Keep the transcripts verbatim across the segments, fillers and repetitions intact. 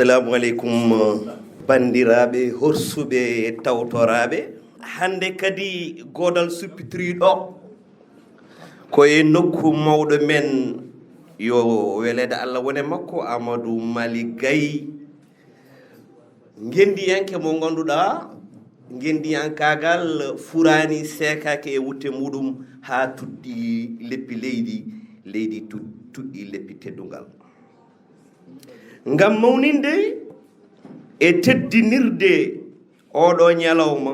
Assalamu aleykum, banndiraaɓe, horsuɓe, tawtoraaɓe. Hannde kadi goodal suppitiri ɗo ko e nokku mawɗo men, yo weleede Allah wone makko, Amadou Malick Gaye, ngenndiyanke mo ngannduɗaa, ngenndiyankaagal furaani, seekaaki e wutte muɗum haa tuɗɗi leppi leydi, leydi tu-, tuɗɗi leppi teddungal. Ngam mawninde e teddinirde oɗo ñalawma,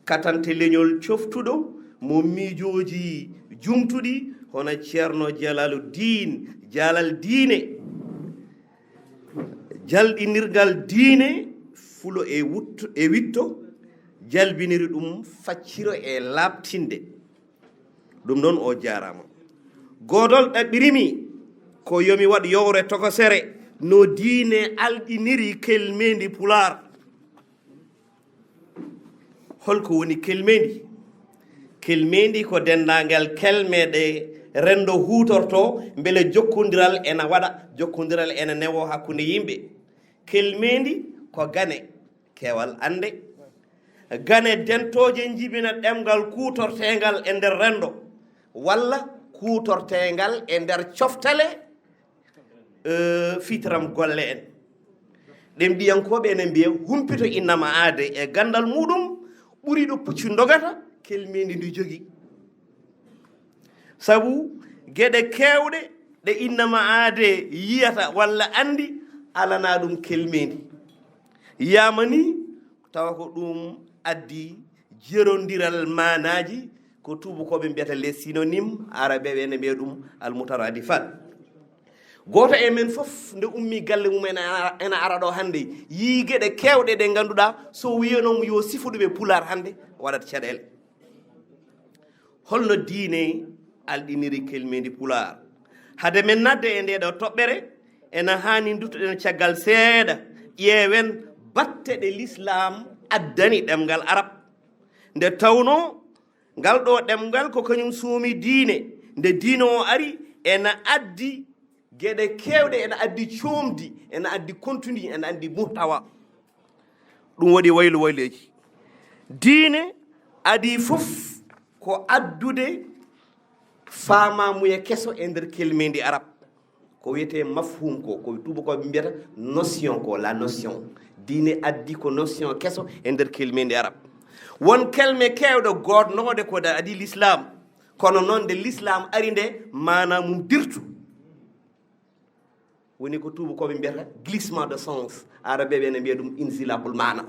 katante leñol coftuɗo mo miijooji jumtuɗi, hono Ceerno Jalaluddin Jalal Diine, jalɗinirgal diine fulo e wutto, e witto, jalbiniri ɗum facciro e laaɓtinde. Ɗum noon, o jaaraama. Goodol ɗaɓɓirimi ko yo mi waɗ yowre tokosere no diine alɗiniri kelmeendi Pulaar. Holko woni kelmeendi? Kelmeendi ko denndaangal kelme ɗe renndo huutorto mbele jokkondiral ena waɗa, jokkondiral ena newo hakkunde yimɓe. Kelmeendi ko gane, keewal annde. Gane dentooje njibina ɗemngal kuutorteengal e nder renndo, walla kuutorteengal e nder coftale, eh, fitram golle en. Ɗemɗiyankooɓe ene mbiya, humpito innama aade e ganndal muɗum, ɓuri ɗo puccu ndogata, kelmeendi ndi jogii. Sabu geɗe keewɗe ɗe innama aade yiyata walla anndi, alana ɗum kelmeendi. Yiyama ni, tawa ko ɗum addi jerondiral maanaaji, ko tuubakooɓe mbiyata les synonymes, arabeeɓe ene mbiya ɗum al mutaradifat. Gooto e men fof nde ummi galle mum ena, ena ara ɗo hannde, yii geɗe keewɗe ɗe ngannduɗaa, so wiyanoom yo sifu ɗum e Pulaar hannde, waɗat caɗeele. Holno diine alɗiniri kelmeendi Pulaar? Hade men nadde e nde ɗo toɓɓere, ena haani nduttoɗen caggal seeɗa, ƴeewen batte ɗe Lislaam addani ɗemngal Arab. Nde tawnoo ngal ɗo ɗemngal ko kañum soomi diine, nde diine o ari, ena addi geɗe keewɗe, ena addi coomdi, ena addi contenu, ena addi muhtawa. Ɗum waɗi waylo wayleeji. Diine adii fof ko addude faamamuya keso e nder kelmeendi Arab. Ko wiyetee mafhum ko, ko tuubakooɓe mbiyata notion ko, la notion. Diine addi ko notion keso e nder kelmeendi Arab. Won kelme keewɗe goodnooɗe ko da adii Lislaam, kono noon nde Lislaam ari nde maanaa mum dirtu. Woni ko tuubakooɓe mbiyata glissement de sens. Arabeeɓe ene mbiya ɗum inzilaqul maana.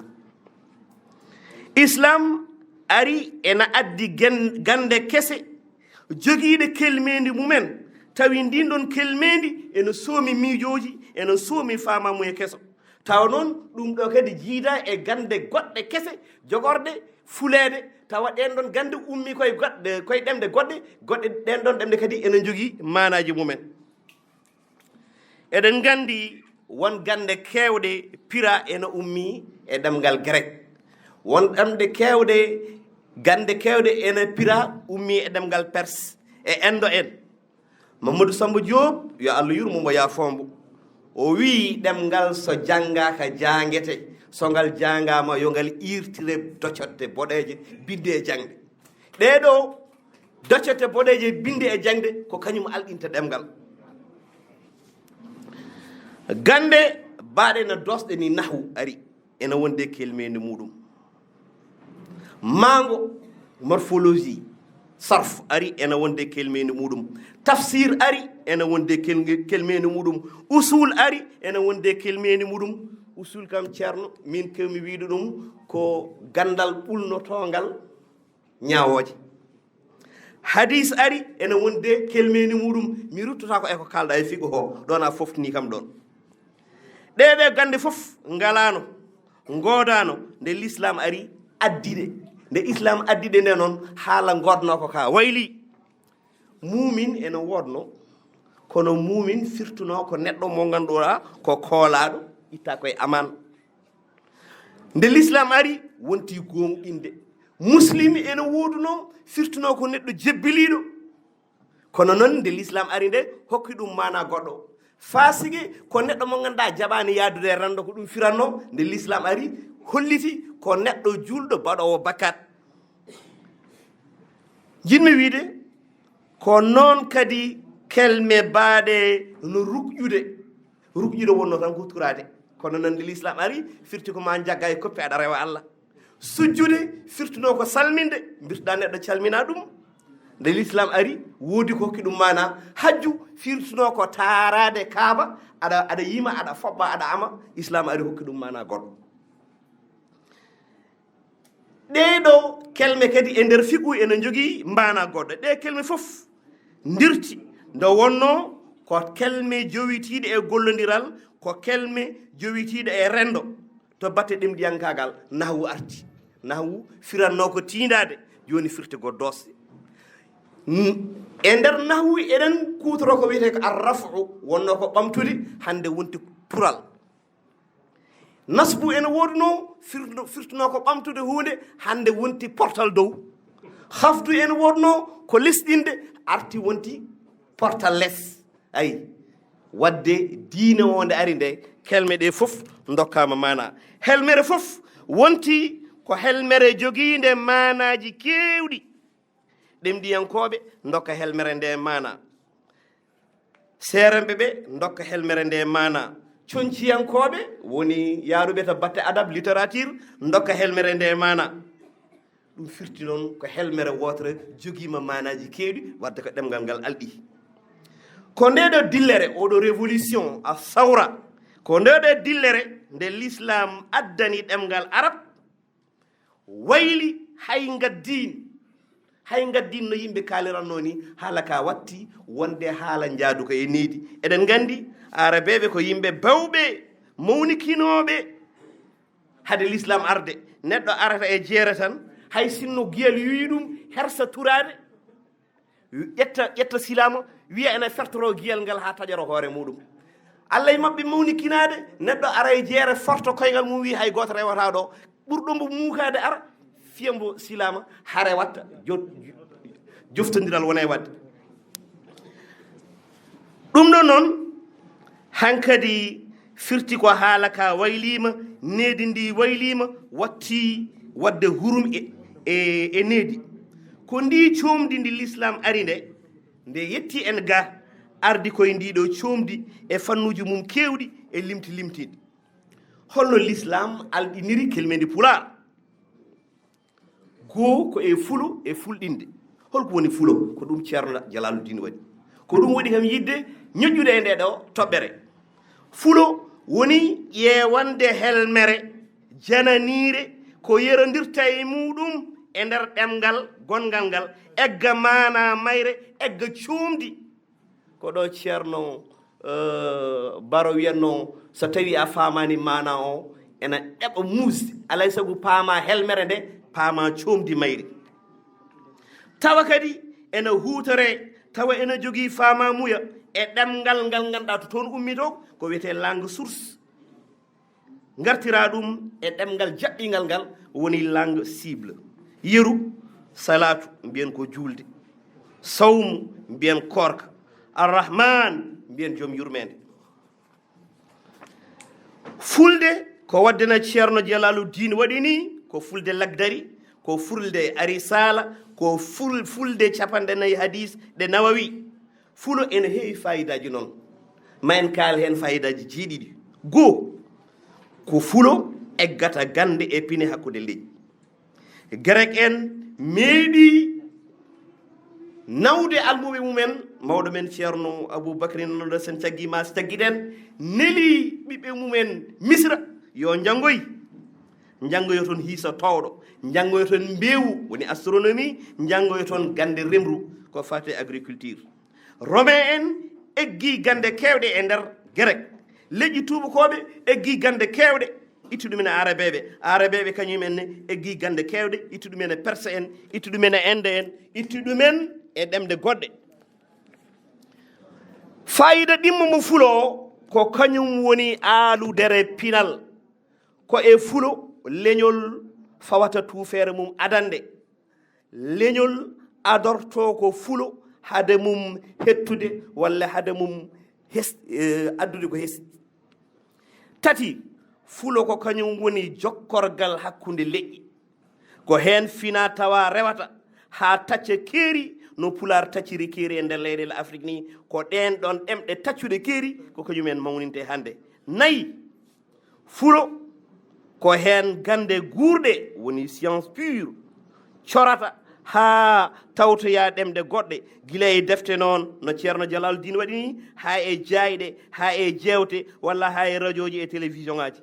Islam ari ena addi gen-, gannde kese jogiiɗe kelmeendi mumen, tawi ndin ɗon kelmeendi ena soomi miijooji, ena soomi faamamuye keso. Tawa noon ɗum ɗo kadi jiida e gannde goɗɗe kese jogorɗe fuleede, tawa ɗeen ɗon gannde ummi koye goɗɗe, koye ɗemɗe goɗɗe, goɗɗe ɗeen ɗon ɗemɗe kadi ena njogii maanaaji mumen. Eɗen nganndi won gannde keewɗe pira ena ummii e ɗemngal grek. Won ɗemɗe keewɗe, gannde keewɗe ena pira ummii e ɗemngal perse e endo en. Mamadou Samba Diop, yo Allah yurmo mo, yaafoo mbo, o wii ɗemngal so janngaaka jaangete, so ngal jaangaama yo ngal iirtire docotte boɗeeje, binde e jaŋde. Ɗee ɗoo docotte boɗeeje binde e jaŋde ko kañum alɗinta ɗemngal. Gannde baaɗe no doosɗe ni, nahwu ari, ena wonde kelmeendi muɗum. Maango, morphologie, sarf ari, ena wonde kelmeendi muɗum. Tafsir ari, ena wonde kel-, kelmeendi muɗum. Usul ari, ena wonde kelmeendi muɗum. Usul kam, Ceerno, min kewmi wiide ɗum ko ganndal ɓulnotoongal ñaawooje. Hadis ari, ena wonde kelmeendi muɗum. Mi ruttotaako e ko kaalɗa e fiqhu o, ɗon a foftini kam ɗon. Ɗee ɗe gannde fof ngalaano, ngoodaano, nde lislaam ari addi ɗe. Nde islaam addi ɗe nde noon, haala ngoodnoo ko ka wayli. Muumin ene woodno, kono muumin firtuno ko neɗɗo mo ngannduɗaa ko koolaaɗo, itta koye amaan. Nde lislaam ari, wonti gooŋɗinde. Muslim ene wooduno, firtuno ko neɗɗo jebbiliiɗo. Kono noon, nde lislaam ari nde, hokki ɗum maana goɗɗo. Faasigi ko neɗɗo mo ngannduɗaa jaɓaani yaadude e renndo, ko ɗum firanno. Nde lislaam ari, holliti ko neɗɗo juulɗo baɗoowo bakkat. Jiɗmi wiide, ko noon kadi kelme baaɗe no rukƴude. Rukƴude wonno tan ko turaade. Kono noon nde lislaam ari, firti ko ma njagga e koppi aɗa rewa Allah. Sujjude firtuno ko salminde, mbirtuɗa neɗɗo calmina ɗum. Nde lislaam ari, woodi ko hokki ɗum maana. Hajju firtuno ko taaraade Kaaba, aɗa, aɗa yima, aɗa foɓɓa, aɗa ama. Islaam ari hokki ɗum maana goɗɗo. Ɗee ɗo kelme kadi e nder fiqhu ene njogii maana goɗɗo. Ɗee kelme fof ndirti nde wonno ko kelme jowitiiɗe e gollondiral, ko kelme jowitiiɗe e renndo. To batte ɗemɗiyankaagal, nahwu arti. Nahwu firanno ko tiindaade, jooni firti ko doosde. N-, e nder nahwu eɗen kuutoro ko wiyetee ko arrafu, wonno ko ɓamtude, hannde wonti tural. Nasbu ene woodunoo, firtuno, firtuno ko ɓamtude huunde, hannde wonti portal dow. Hafdu ene woodunoo, ko lesɗinde, arti wonti portal les. Ayi, wadde diine o nde ari nde, kelme ɗe fof ndokkaama maana. Helmere fof wonti ko helmere jogiinde maanaaji keewɗi. Ɗemɗiyankooɓe ndokka helmere nde maana. Seerenɓe ɓe ndokka helmere nde maana. Coñciyankooɓe woni yaaruɓe to batte adab, littérature, ndokka helmere nde maana. Ɗum firti noon ko helmere wootere jogiima maanaaji keewɗi, wadde ko ɗemngal ngal alɗi. Ko nde ɗo dillere, oɗo révolution, a sawra, ko nde ɗo dillere nde l'islam addani ɗemngal arab, wayli hay ngaddin, hay ngaddin no yimɓe kaaliranno ni, haala ka watti wonde haala njaaduka e needi. Eɗen nganndi Arabeeɓe ko yimɓe bawɓe, mawnikinooɓe. Hade l'islam arde, neɗɗo arata e jeere tan, hay sinno giyal yuyi ɗum, hersa turaade, ƴetta, ƴetta silaama, wiya ene fertoro giyal ngal haa taƴoro hoore muɗum. Allah e maɓɓe mawnikinaade, neɗɗo ara e jeere, forto koyngal mum, wi hay gooto rewata ɗo, ɓurɗo mbo muukaade ara, fiya mbo silaama, hare watta, jo-, joftondiral wona e waɗde. Ɗum ɗo noon, hankadi firti ko haala ka wayliima, needi ndi wayliima, watti waɗde hurum e, e, e needi. Ko ndi coomdi ndi l'islam ari nde, nde yetti en ga, ardi koye ndi ɗo coomdi e fannuuji mum keewɗi e limti limtiiɗi. Holno l'islam alɗiniri kelmeendi Pulaar? Goo ko e fulo e fulɗinde. Holko woni fulo? Ko ɗum Ceerno Jalaaluddin waɗi. Ko ɗum waɗi kam yiɗde ñoƴƴude e nde ɗo toɓɓere. Fulo woni ƴeewande helmere jananiire ko yerondirta e muɗum e nder ɗemngal gonngal ngal, egga maana mayre, egga coomdi. Ko ɗo Ceerno, eh, Baro wiyatno, so tawi a faamaani maana o, ena ɗeɓa muusde. Alay sago paama helmere nde, paama coomdi mayri. Tawa kadi ena huutore, tawa ena jogii faamamuya e ɗemngal ngal ngannduɗaa to toon ummitoo, ko wiyetee langue source. Ngartira ɗum e ɗemngal jaɓɓingal ngal woni langue cible. Yeru, salaatu, mbiyen ko juulde. Sawmu, mbiyen koorka. Arrahman, mbiyen joom yurmeende. Fulde, ko waɗde no Ceerno Jalaaluddin waɗi ni, ko fulde Lagdari, ko fulde Arisaala, ko ful-, fulde capanɗe nayi hadiis ɗe Nawawi. Fulo ene heewi faayidaaji noon. Ma en kaal heen faayidaaji jeeɗiɗi. Goo, ko fulo eggata gannde e pine hakkunde leyɗe. Gerek en meeɗi nawde almuɓe mumen, mawɗo men Ceerno Abubakri noon ɗo sen caggi ma si caggiɗen, neli ɓiɓɓe mumen Misra yo njanngoy. Njanngoyo toon hiisa toowɗo, njanngoyo toon mbeewu, woni astronomie, njanngoyo toon gannde remru, ko faati e agriculture. Romain en eggi gannde keewɗe e nder Gerek. Leƴƴi tuubakooɓe eggii gannde keewɗe, itti ɗumen e Arabeeɓe. Arabeeɓe kañum en ne eggii gannde keewɗe, itti ɗumen e Perse en, itti ɗumen e Inde en, itti ɗumen e ɗemɗe goɗɗe. Faayiida ɗimmo mo fulo o, ko kañum woni aaludere pinal. Ko e fulo leñol fawata tuufeere mum adannde. Leñol adorto ko fulo hade mum hettude walla hade mum hes-, eh, addude ko hesɗi. Tati, fulo ko kañum woni jokkorgal hakkunde leƴƴi. Ko heen fina tawa rewata haa tacca keeri no Pulaar tacciri keeri e nder leyɗeele Afrik ni. Ko ɗeen ɗoon ɗemɗe taccuɗe keeri ko kañum en mawninte hannde. Nayi, fulo ko heen gannde guurɗe, woni science pure, corata haa tawtoya ɗemɗe goɗɗe, gila e defte noon no Ceerno Jalal Diin waɗi ni, haa e jaayɗe, haa e jeewte, walla haa e rajooji e télévision ŋaaji.